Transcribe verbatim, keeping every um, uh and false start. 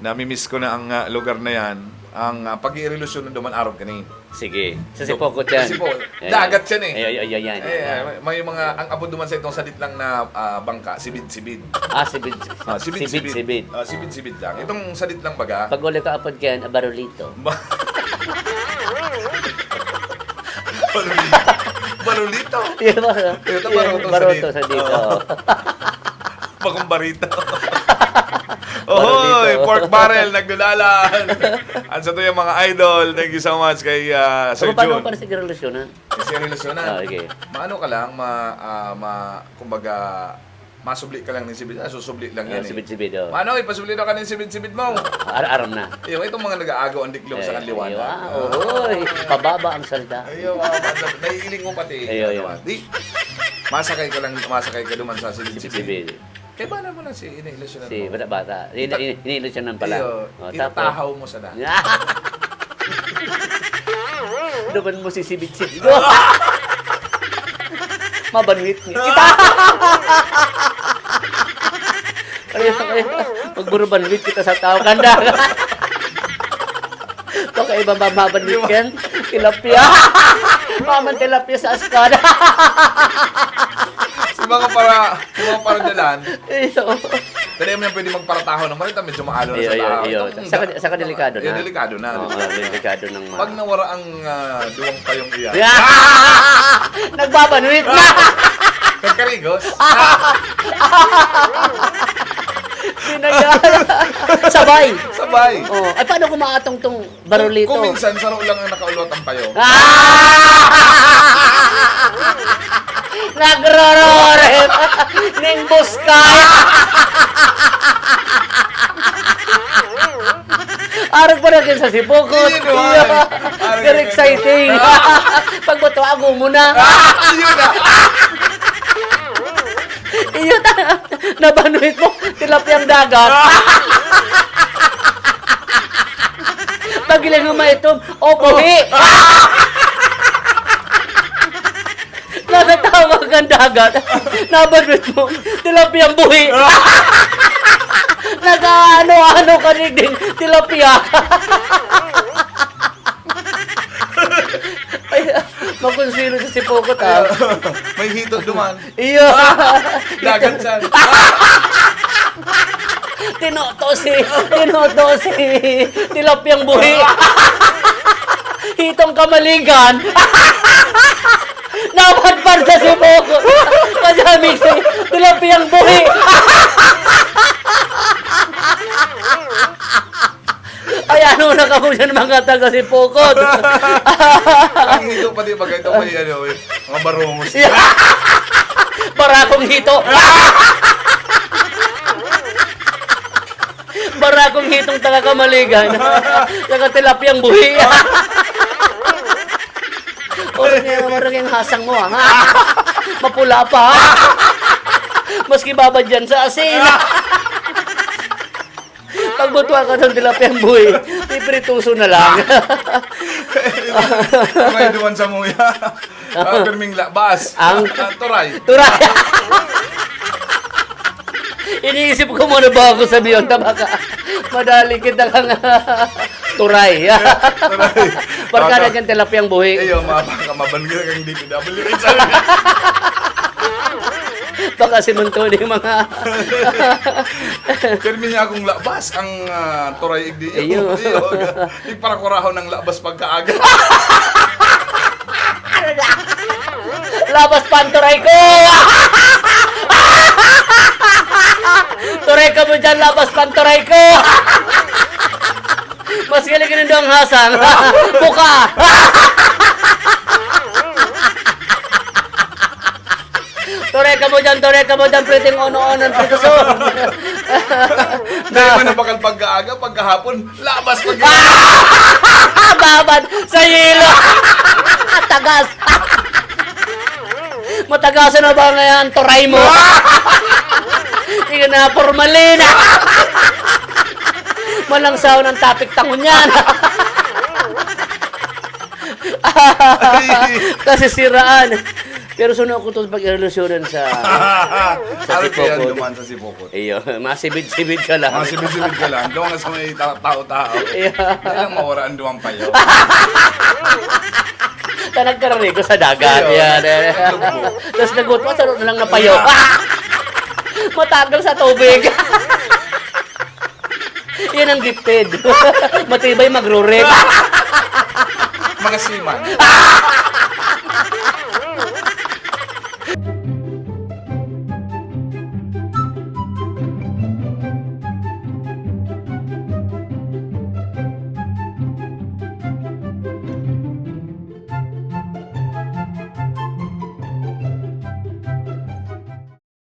Namimiss ko na ang, ah, lugar na yan. Ang, ah, pag-iirelusyon na duman arog kani. Sige. Sa Sipocot yan. Sa Sipocot. Ayan. Dagat yan eh. Ay, ay, ay, ay, yan, Eh, yan, yan. may, may mga, ang abot duman sa itong sadit lang na, ah, bangka, sibid-sibid. Ah, sibid. Ah, sibid-sibid. Sibid-sibid. Ah, sibid-sibid lang. Itong sadit lang baga. Pag wala ka apod ka yan, abarulito. Ba- Barulito. Barulito. Di ba? Ito, Yung baruto sa baruto dito. sa dito. Oo. Bagong barito. Barulito. Ohoy, pork barrel, nagdadalan. Ang sa tuyang mga idol, thank you so much kay, ah, Sir Pero paano Jun. pa na sige relasyonan? Kasi relasyonan. Ah, okay. Maano ka lang, ma-, ah, ma-, kumbaga, masubli ka lang ng sibid. Ah, susubli lang Ah, yan eh. sibid-sibid, oh. Maano, ipasubli na ka ng sibid-sibid mo. Ar-, aram na. Iyo, itong mga nag-aagaw ang diklom sa Eh, kanliwanan. iyo, ah, Ah. oy, pababa ang salda. Iyo, ah, basta naiiling mo pati. Iyo, iyo. Ano, di, masakay ka lang, masakay ka duman sa sibid-sibid. Sibid-sibid. Kaya bala mo na si iniilusyonan Si mo. bata-bata. Ini-, Kita- ini-, iniilusyonan pala. Iyo, Oh, tapos? itatahaw mo sana. Duman mo si sibid-sibid. Mabanwit niya. Kita! Ano yun? Magburubanwit kita sa tao. Kanda. Baka iba ba mabanwit Di ba? yan? Tilapia. Maman tilapia sa askada. Sa mga para, sa mga paradalan, Iyo. Dali mo yan pwede magparataho ng marita, medyo maalo Iyo, sa iyo, tao. iyo. Itong Saka, da-, saka delikado iyo, na. delikado na, Oo, delikado na. delikado ng ma- Pag nawara ang, ah, duwang payong iyan. Yeah! Nagbabanwit na! Nagkarigos? Pinag-, sabay. Sabay. Oh, ay, paano kung maatong tong Barulito. Kung, kung minsan, saro lang ang nakaulot ang payo. Ah! Nagrorore! Ning buskay! Arog pa na sa Sipocot. Yun, Iyo. wala. Arog Very na exciting. Pag bato, ago mo na. Ah, yun na. Iyo, ta-, nabanwit mo, tilapyang dagat. Pag ilan mo maitom, o, buhi. Natatawag ang dagat. Nabanwit mo, tilapyang buhi. Nag-aano-ano ka rin din, tilapya. Ay, makonsilo sa Sipocot, ah. May hito duman. Iyo. Dagat siya. Tinoto si, tinoto si tilapyang buhi. Hitong kamaligan. Napadpad sa Sipocot. Kasamig si tilapyang buhi. Ay, ano na kamo dyan, mga taga Sipocot? Ang hito pati baga itong may, ano, eh, mga barongos. Yeah. Barakong hito. Barakong hitong taga Kamaligan. Taga tilapyang buhi. Oras niya, oras yung hasang mo, ah. Mapula pa, ha? Maski babad dyan sa asin. Pagbutwa ka ng tilapyang buhi, piprituso na lang. May duwan sa muya. Ah, pirming labas. Ang Ah, turay. Turay. Iniisip ko muna ba ako sabihin, tama ka. Madali kita kang turay. Turay. Barkada Baka kang tilapyang buhi. Iyo, mga baka mabanggil kang D P W H. Baka si Montoni yung mga Pirmi niya akong labas ang, ah, turay igdi. Iyo. Iyo. Igparakurahon ng labas pagkaaga. Labas pa ang turay ko! Turay ka mo dyan, labas pa ang turay ko! Mas galing ka nindong hasang. Buka! Turay ka mo dyan, turay ka mo dyan, preteng ono-onon, preteng son. Dahil man na bakal pagkaaga, pagkahapon, labas pag Babad sa yelo. Tagas. Matagasan na ba ngayon ang turay mo? Sige na, formalin. Malang sound ang topic tangon yan. Ay. Kasi siraan. Pero suno ko to pag-ilusyonan sa... Sa Ari kaya Sipokot. Duman sa Sipokot. Iyo, masibid-sibid ka lang. Masibid-sibid ka lang. Doon nga sa may ta- tao-tao. Iyo. Kaya lang mawara ang duwang payo. Ta nagkarari ko sa dagat. Iyo. Yan, eh. Naglubo. Tapos nagutwa, sa na lang napayo. Matagal sa tubig. Yan ang gifted. Matibay magrurik. Magasiman.